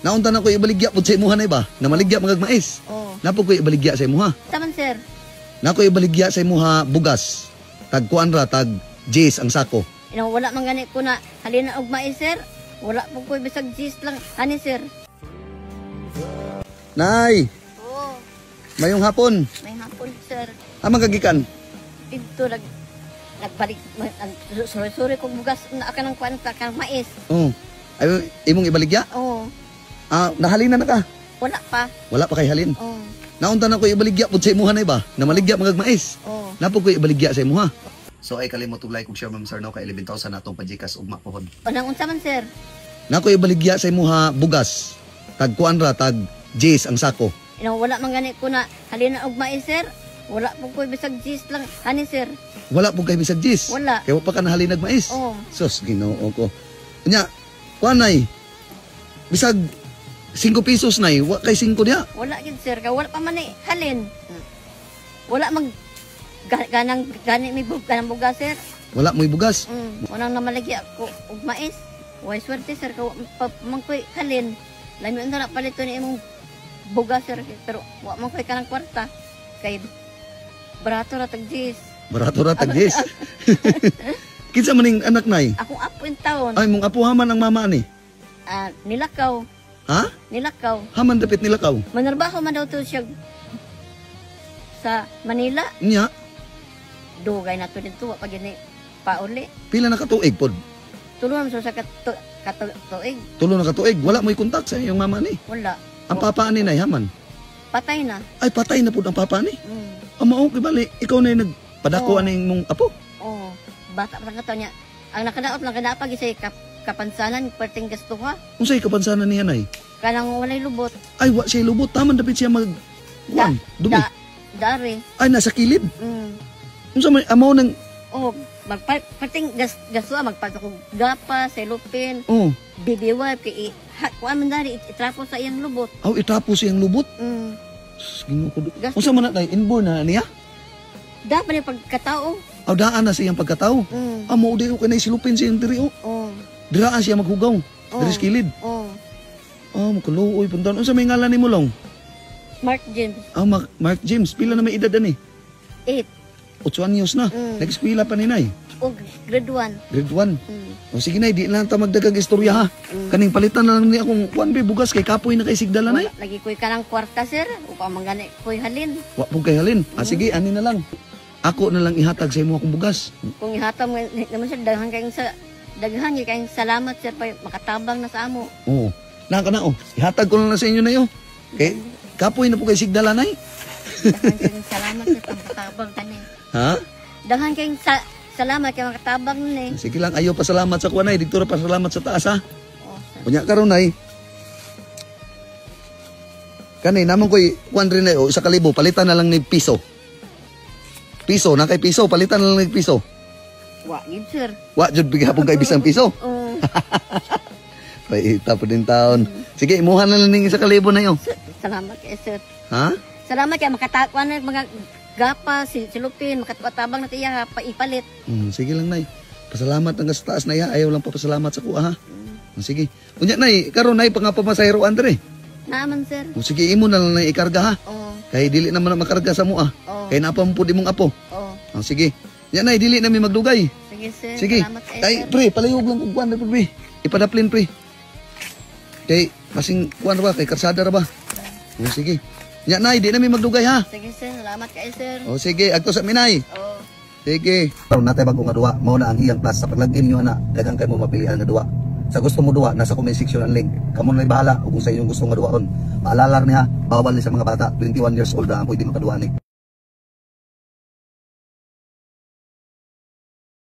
Naunta na ko ibaligya pud sa imuha na ba? Namaligya magag mais. Oh. Napo ko ibaligya sa imuha. Taman, sir. Nako ibaligya sa imuha bugas. Tag kuan ra, tag jis ang sako. Ina wala man gani ko na halina og mais, sir. Wala po ko bisag gis lang ani, sir. Nay, Oh, mayong hapon. may hapon, sir. Amang kagikan. Dito nagbalik suri-suri kog bugas na ka ng kwanta kang mais. Oh. Ay, imong ibaligya? Oh, Ah, nahalina na ka. Wala pa. Wala pa kay halin. Oh, Naunta na ko ibaligya pud sa imuha na ba? Namaligya magag mais. Oh. Napo ko ibaligya sa imuha. So ay kalimot og like ug share, ma'am sir, no, kay 11,000 na atong pa-GCash ugma pohon. Unang unsa man, sir? Nako ibaligya sa imuha bugas. Tag kuan ra, tag jis ang sako. Ina wala man gani ko na halina og mais, sir. Wala po ko bisag gis lang ani, sir. Wala po kay bisag jis. Wala. Kay wa pa ka nahalinag mais. Oh. Sus, Ginoo ko. Nya, kuan nay. Bisag 5 pesos nay, wa kay 5 diha. Wala gid, sir, kay wala pa man ni halin. Wala mag ganang gani mi ganang bugas, sir. Wala mo'y bugas. Unang namaligya ko og mais. Way swerte, sir, kay wa pa man koy halin. Lami unta na palito ni imong bugas, sir, pero wa man koy kanang kwarta kay barato ra tag jis. Barato ra tag jis. Kinsa man ning anak, nay? Akong apo in taon. Ay, mong apo, haman ang mama ani? Ah, nilakaw. Ha? Nilakaw. Haman dapit nilakaw? Manarbaho man daw to siya sa Manila. Nya, Dugay na to dito, wa pa gini pauli. Pila na katuig pod? Tulo naman sa katuig. Tulo na katuig, wala mo'y kontak sa iyong mama ni? Wala. Ang papa ani, nay, haman? Patay na. Ay, patay na pod ang papa ni. Amo okay bali, ikaw na yung nagpadako ani mong apo. Oo. Bata pa lang kato niya. Ang nakadaot lang kanapag isay kapansanan perting gastuha. Unsay kapansanan niya, nay? Kanang walay lubot. Ay, wa siya lubot, taman dapit siya mag kuan, dumi. Dari. Ay, nasa kilid. Unsa may amo nang Oh, magpa perting gastuha magpato ko gapa, cellophane, Oh, baby wipe kay kuan man dari itrapo sa iyang lubot. Aw, itrapo siyang lubot. Sus, Ginoo ko. Unsa man na, nay, inborn na niya? Dapat ni pagkatao. Aw, daan na siyang pagkatao. Amo di ko kanay silupin siyang diri oh. Diraan siya maghugaw. Oh. Diri sa kilid. Oh. Oh, makaluoy puntan. Unsa may ngalan nimo, long? Mark James. Ah, Mark James, pila na may edad ani? 8. 8 anyos na. Nag-eskwela pa ni nay. O grade 1. Grade 1. O sige nay, di lang ta magdaghang istorya ha. Kaning palitan na lang ni akong kuan be bugas kay kapoy na kay sigdala, nay. Wala, lagi ko'y kanang kwarta, sir. Upa mangani ko'y halin. Wa pong kay halin. Ah, sige, ani na lang. Ako na lang ihatag sa imo akong bugas. Kung ihatag mo naman, sir, daghan kayong salamat, sir, pa makatabang na sa amo. Oo. Na ka na oh. Ihatag ko na lang sa inyo na yo. Kay kapoy na po kay sigdala, nay. Daghan kayong salamat, sir, pag makatabang kani. Ha? Daghan kayong salamat kay makatabang ni. Sige lang, ayo pasalamat sa kuan, nay. Dito ra pasalamat sa taas ha. Oh, sir. Unya karon, nay. Kani namon koy kuan rin, nay, oh, 1,000 palitan na lang ni piso. Piso, na kay piso, palitan na lang ni piso. Wa gid, sir. Wa jud bigapon kay bisang piso. Oo. Paita po din taon. Sige, imuha na lang ning 1,000 na yo. Sir, salamat kay sir. Ha? Salamat kay makatakuan na mga gapa, silupin, makatatabang na tiya pa ipalit. Sige lang, nay. Pasalamat ang sa taas na iya. Ayaw lang papasalamat sa kuha ha. Sige. Unya nay, karon nay pangapamasahiroan dire. Naaman, sir. O sige, imo na lang nay ikarga ha. Oo. Kay dili naman na makarga sa mua. Oo. Kay napampud imong apo. Oo. O sige. Unya nay, dili na mi magdugay. Sige, sir. Sige. Salamat kay Ay, sir. pre, palayog lang kog kuan pre. Ipadaplin, pre. Kay basing kuan ra ba, kay karsada ra ba. O sige. Nya nay, di na mi magdugay ha. Sige, sir. Salamat kay sir. O sige, agto sa minay. Oo. Sige. Karon natay bago nga duwa, mao na ang iyang plus sa pag-login niyo na, daghan kay mo mapilian nga duwa. Sa gusto mo duwa, nasa comment section ang link. Kamo na bahala kung sa inyong gusto nga duwaon. Paalala niya, bawal ni sa mga bata, 21 years old na ang pwede makaduwa ni.